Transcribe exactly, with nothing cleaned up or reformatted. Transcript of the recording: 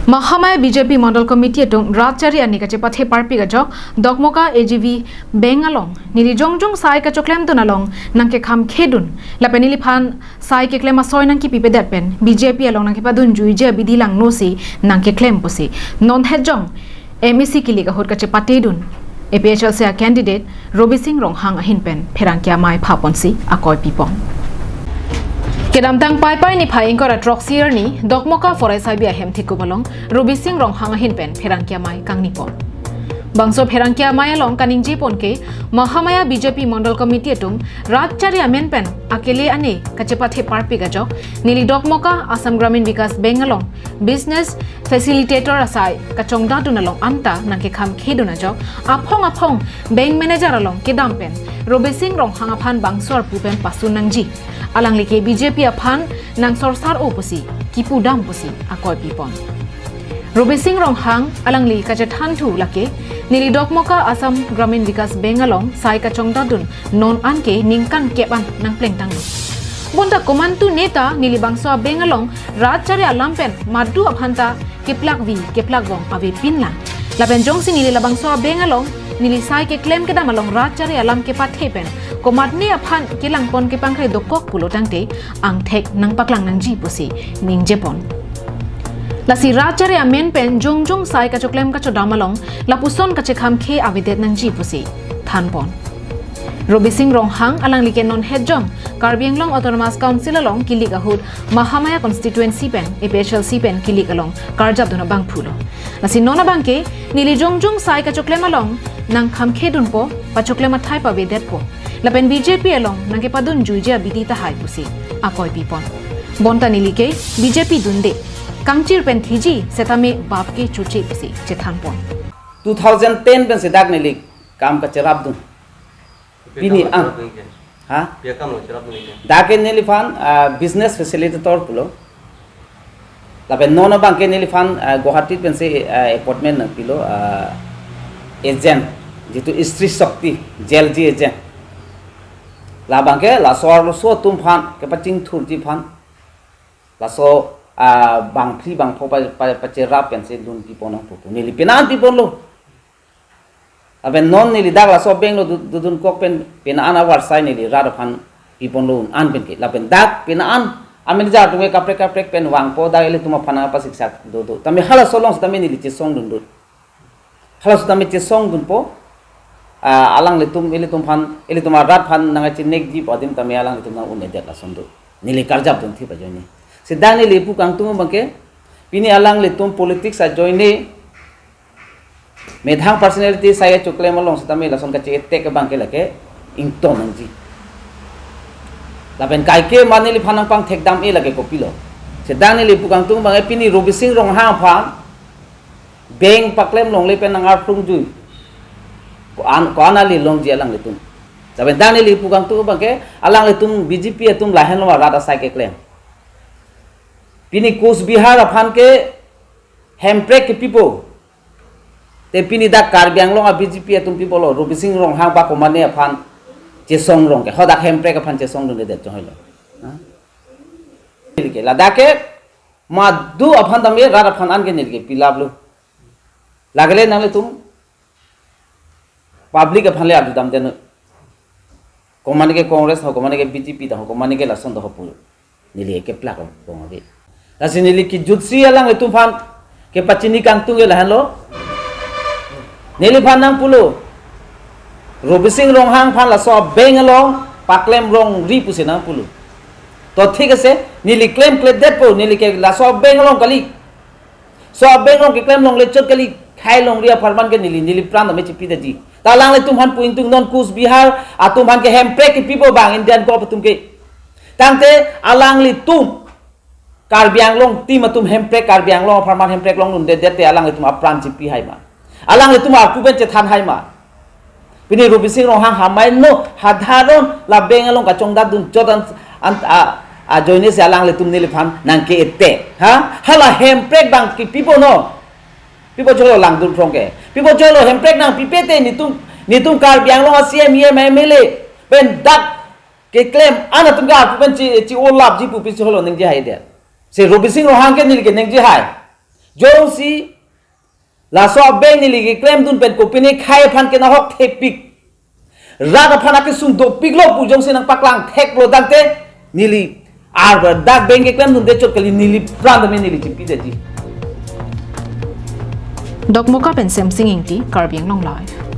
Mahamaya B J P Mondol Committee atum rat chari ani kachepathe parpik ajok Dokmoka A G V Bank along neli jongjong sai kachoklemdun along nangkekhamkhedun lapen neliphan sai keklem asoi nangkipipedet pen B J P along nangkepadunjuije abidi langno si nangkeklem pusi non hetjong M A C kilik ahut kachepatedun A P H L C a candidate Robising Ronghang ahin pen pherangke amei phaponsi akoi pipon. Kedamtang Paipai niphai ingkoi ra throksi arni Dokmoka Forest Highway ahem thekup along Robising Ronghang ahin pen pherangke amei kangnipon. Bangso pherangke amei along kaningjepon ke Mahamaya B J P Mondol Committee atum rat chari amen pen akele ane kachepathe parpik ajok neli Dokmoka Assam Gramin Vikas Bank along business facilitator asai kachongdatdun along anta nangkekhamkhedun ajok aphong aphong bank manager along kedam pen Robising Ronghang aphan bangso arpu pen pasun nangji. Alangli ke B J P aphan nangsorsar-o pusi kipudam pusi akoi pipon. Robising Ronghang alangli kachethanthu lake neli Dokmoka Assam Gramin Vikas Bank along sai kachongdatdun non anke ningkan kep an nangplengtanglo. Bonta komantu neta neli bangso a-bank along rat chari alam pen madu aphanta keplakvi keplakvong avepinlang. Lapen jongsi neli labangso a-bank along neli sai keklem kedam along rat chari alam kepathe pen komatne aphan kelangpon kepangkrai dokok pulo tangte angthek nangpaklang nangji pusi ningjepon. Lasi rat chari amen pen jongjong sai kachoklem kachodam along lapuson kachekhamkhe avedet nangji pusi thanpon. Robising Ronghang alangli ke non hetjong Karbi Anglong Autonomous Council along kilik ahut Mahamaya constituency pen A P H L C pen kilik along karjapdun abangphulo. Lasi non abangke neli jongjong sai kachoklem along nangkhamkhedunpo, pachoklem athai pavedetpo. Lapen B J P along nangkepadunjuije abidi tahai pusi akoi pipon. Bonta neli ke B J P dunde. Kangchir pen thiji setame bap ke choche pusi chethanpon. Two thousand ten pensi dak neli kam kacherapdun. Pini ang. Ha? Pia kam lo cherapdun ke. Dak ke neliphan ah, business facilitator pulo. Lapen non abangke neliphan ah, Guwahati pensi ah, appointment nangpilo ah, agent, jitu Stri Shakti, J L G agent. Labangke laso arloso atumphan kepachingthurjiphan laso ah, bangphli bangpho pa- pa- pacherap pensi dun pipon nangpo pu. Neli penang piponlo. Lapen non neli dak laso a-bank lo du- dudunkok pen penang avarsai neli rat aphan piponlo un-an pen ke. Lapen dak penang a-manager atum ke kaprek kaprek pen vangpo, dak ilitum aphan nangpasiksak dodo. Tame halaso along setame neli chesongdunde. Halaso tame chesongdunpo. Ah, alanglitum ilitum aphan, ilitum arat aphan nangchinekji pu adim tame alanglitum nang-un-edet lason do. Neli karjapdun thip ajoine. Seta neli pu kangtung abangke, pini alanglitum politics ajoine methang personality sai choklem along setame lason kache-attack abangke lake ington nangji. Lapen kaike ma neliphan nangpangthekdam-e lake kopilo. Seta neli pu kangtung abangke pini Robising Ronghang aphan bank paklem longle pen nang-arphlungjui. Ko-an ko-an ali longji alanglitum. Lapen dak neli pu kangtung abangke alanglitum B J P atum lahenlo rat asai keklem. Pini Coach Bihar aphan ke hemprek kepipo. Te pini dak Karbi Anglong a-B J P atum pipolo, Robising Ronghang ba komatne aphan chesong rong ke. Hadak hemprek aphan chesongdundedet chonghelo. Ha? Neli ke ladak ke madu aphan tame rat aphan an ke neli ke pilaplo. Lake le nanglitum public aphan le arjudamde non. Komatne ke Congress ho, komatne ke B J P ta ho, komatne ke lason ta ho pu neli keplak bong ave. Lasi neli kejutsi alanglitum aphan kepachini kangtung ke lahenlo. Neliphan nangpulo, Robising Ronghang aphan laso a-bank along paklem rongri pusi nangpulo. To thik ase, neli klemkledetpo, neli ke laso a-bank along kali. So a-bank along keklem longle chot kali, khai longri apharman ke neli, neli pran tame chipidetji. Ta alanglitum aphan pu ingtung, non Coach Bihar atum aphan ke hemprek kepipo bang Indian govt atum ke. Tangte alanglitum Karbi Anglong team atum hemprek, Karbi Anglong apharman hemprek longdundedet te alanglitum apran chipi hai ma? Alanglitum arpu pen chethan hai ma? Pini Robising Ronghang hamai no hadharon la bank along kachongdatdun chot an, an a, ajoine si alanglitum neliphan nangke-attack. Ha? Hala hemprek bang kepipo no? Pipo cholo langdun phrong ke. Pipo cholo hemprek nangpipe te netum, netum Karbi Anglong a-C E M, E M, M L A pen dak keklem an atum ke arpu pen chi, chi-olapji pu pi cholo ningje haidet. Si Robising Ronghang ke neli ke ningje hai. Jongsi laso a-bank neli keklemdun pen kopine khei aphan ke nahok thepik, rat aphan akesung dopiklo pu jongsi nangpaklang theklo tangte, neli arbar dak bank keklemdunde chot kali, neliphan tame neli chipidetji. Dokmoka pen Semsing Ingti, Karbi Anglong Live.